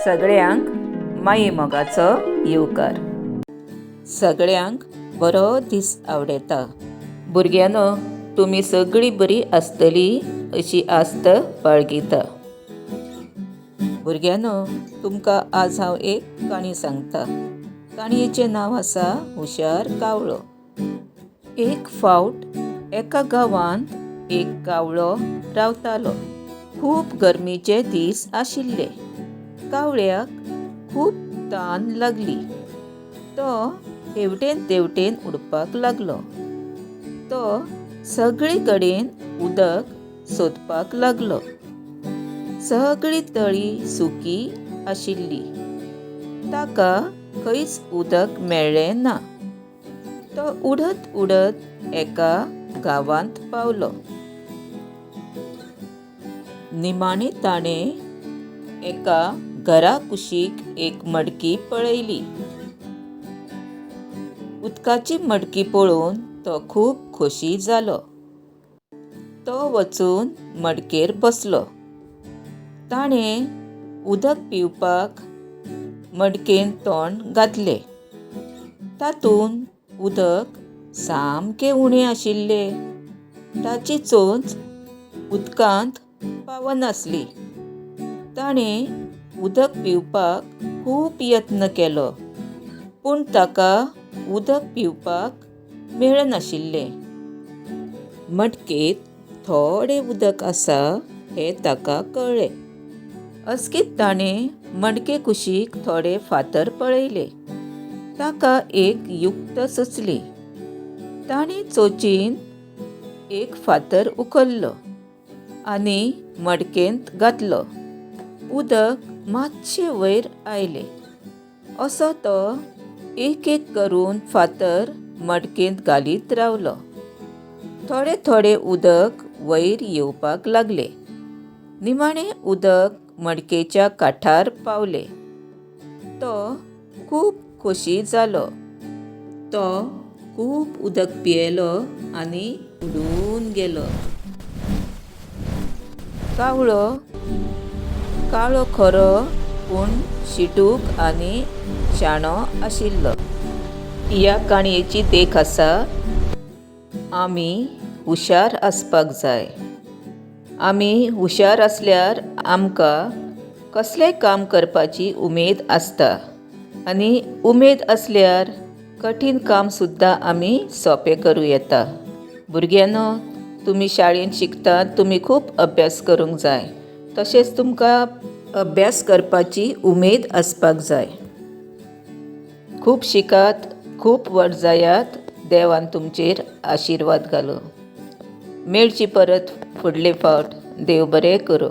सगळ्यांक माई मोगाचो येवकार. सगळ्यांक बरो दीस आवडटा. भुरग्यांनो, तुमी सगळीं बरीं आसतलीं अशी आस्त बाळगिता. भुरग्यांनो, तुमकां आज हांव एक काणी सांगता. काणयेचें नांव आसा हुशार कावळो. एक फावट एका गांवांत एक कावळो रावतालो. खूब गरमेचे दीस आशिल्ले. कावळ्याक खूब तान लागली. तो हेवटेन तेवटेन उडपाक लागलो. तो सगळे कडेन उदक सोदपाक लागलो. सगळी तळी सुकी आशिल्ली. ताका खंयच उदक मेळ्ळें ना. तो उडत उडत एका गांवांत पावलो. निमाणें ताणें एका घरा कुशीक एक मडकी पळयली. उदकाची मडकी पळोवन तो खूब खोशी जालो. तो वचून मडकेर बसलो. ताणें उदक पिवपाक मडकेन तोंड घातलें. तातूंत उदक सामकें उणें आशिल्लें. ताची चोंच उदकांत पावनासली. ताणें उदक पिवपाक खूब यत्न केलो, पूण ताका उदक पिवपाक मेळनाशिल्लें. मडकेंत थोडें उदक आसा हें ताका कळ्ळें. अचकीत ताणें मडके कुशीक थोडे फातर पळयले. ताका एक युक्त सुचली. ताणें चोंचीन एक फातर उखल्लो आनी मडकेंत घातलो. उदक मातशें वयर आयलें. असो तो एक एक करून फातर मडकेंत घालीत रावलो. थोडें थोडें उदक वयर येवपाक लागलें. निमाणें उदक मडकेच्या कांठार पावलें. तो खूब खोशी जालो. तो खूब उदक पियेलो आनी उडून गेलो. कावळो काळो खरो, पूण शिटूक आनी शाणो आशिल्लो. ह्या काणयेची देख आसा, आमी हुशार आसपाक जाय. आमी हुशार आसल्यार आमकां कसलेंय काम करपाची उमेद आसता आनी उमेद आसल्यार कठीण काम सुद्दां आमी सोंपें करूं येता. भुरग्यांनो, तुमी शाळेंत शिकतात, तुमी खूब अभ्यास करूंक जाय. तशेंच तुमकां अभ्यास करपाची उमेद आसपाक जाय. खूब शिकात, खूब व्हड जायात. देवान तुमचेर आशिर्वाद घालूं. मेळची परत फुडले फावट. देव बरें करूं.